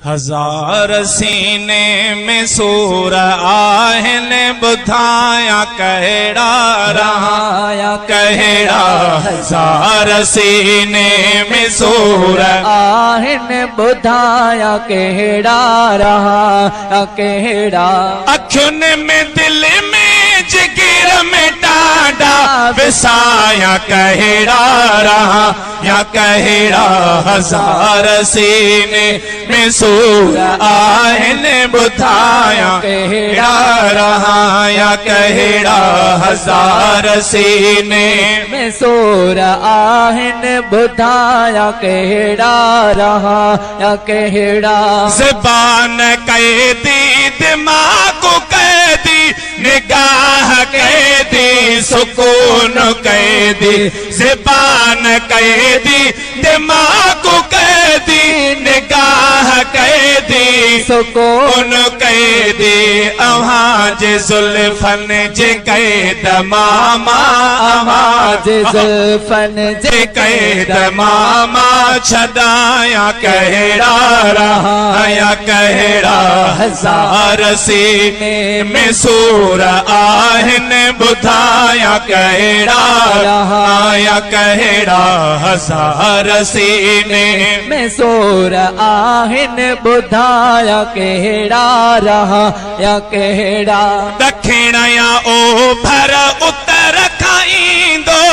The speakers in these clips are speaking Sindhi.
هزار سيني ۾ سور آهن ٻڌايان ڪهڙا رهان ڪهڙا هزار سيني ۾ سور آهن ٻڌايان ڪهڙا رهان ڪهڙا. اکين ۾ دل ۾ جگر ۾ ٽانڊا وسايان ڪهڙا رهان يا ڪهڙا هزار سيني ۾ سور آهن ٻڌايان ڪهڙا رهان يا ڪهڙا هزار سيني ۾ سور آهن ٻڌايان ڪهڙا رهان يا ڪهڙا. زبان قيدي دماغ قيدي نگاهه قيدي سڪون قيدي زبان قيدي دماغ قيدي نگاهه قيدي سڪون قيدي اوهان جي زلفن جي قيد مان مان اوهان جي زلفن جي قيد مان مان ڇڏايان ڪهڙا رهايان ڪهڙا هزار سيني ۾ سور آهن ٻڌايان ڪهڙا رهايان ڪهڙا هزار سيني ۾ سور آهن ٻڌايان ڪهڙا رهايان ڪهڙا. ڏکڻ يا اوڀر اتر کان ايندو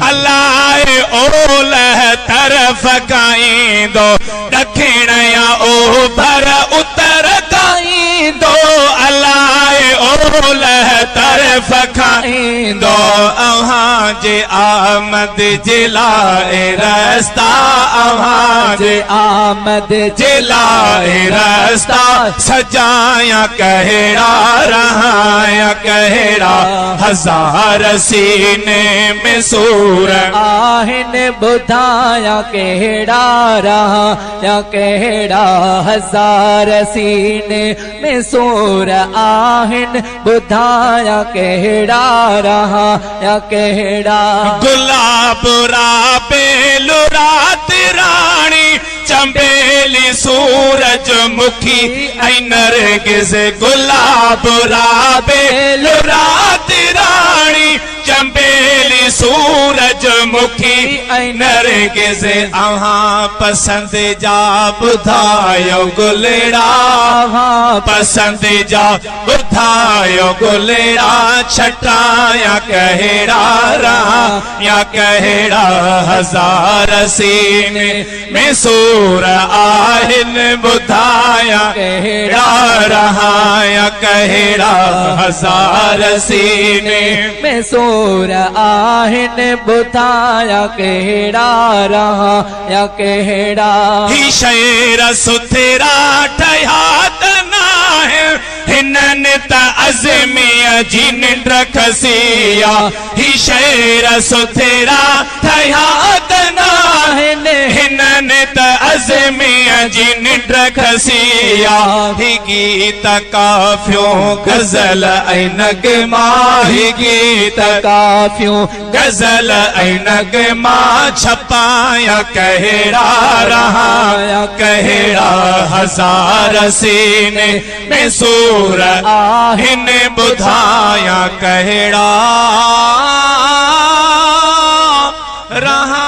الاء اولهه طرف کان ايندو ڏکڻ يا اوڀر اتر کان ايندو الاء اولهه طرف کان ايندو اوهان جي آمد جي لاء رستا اوهان جي آمد جي لاء رستا سجايان ڪهڙا رهايان ڪهڙا هزار سيني ۾ سور آهن ٻڌايان ڪهڙا رهايان ڪهڙا هزار سيني ۾ سور آهن ٻڌايان ڪهڙا رهايان ڪهڙا. گلاب رابيل رات راڻي چنبيلي سورج مکي ۽ نرگس گلاب رابيل رات راڻي چنبيلي سورج مکي ۽ نرگس اوهان پسند جا ٻڌايو گلڙا اوهان پسند جا ٻڌايو گلڙا ڇٽايان ڪهڙا رهان يا ڪهڙا هزار سيني ۾ سور آهن ٻڌايان ڪهڙا رهان يا ڪهڙا هزار سيني ۾ سور آهن ٻڌايان ڪهڙا رهان يا ڪهڙا. هي شعر سٿرا ٺهيا ته ناهن هنن ته عزميء جي ننڊ کسي آ. هي شعر سٿرا ٺهيا ته ناهن، هنن ته عزميء جي ننڊ کسي آ. هي گيت ڪافيون غزل ۽ نغما، هي گيت ڪافيون غزل ۽ نغما ڇپايان ڪهڙا رهايان ڪهڙا هزار سيني ۾ سور آهن ٻڌايان ڪهڙا رهان.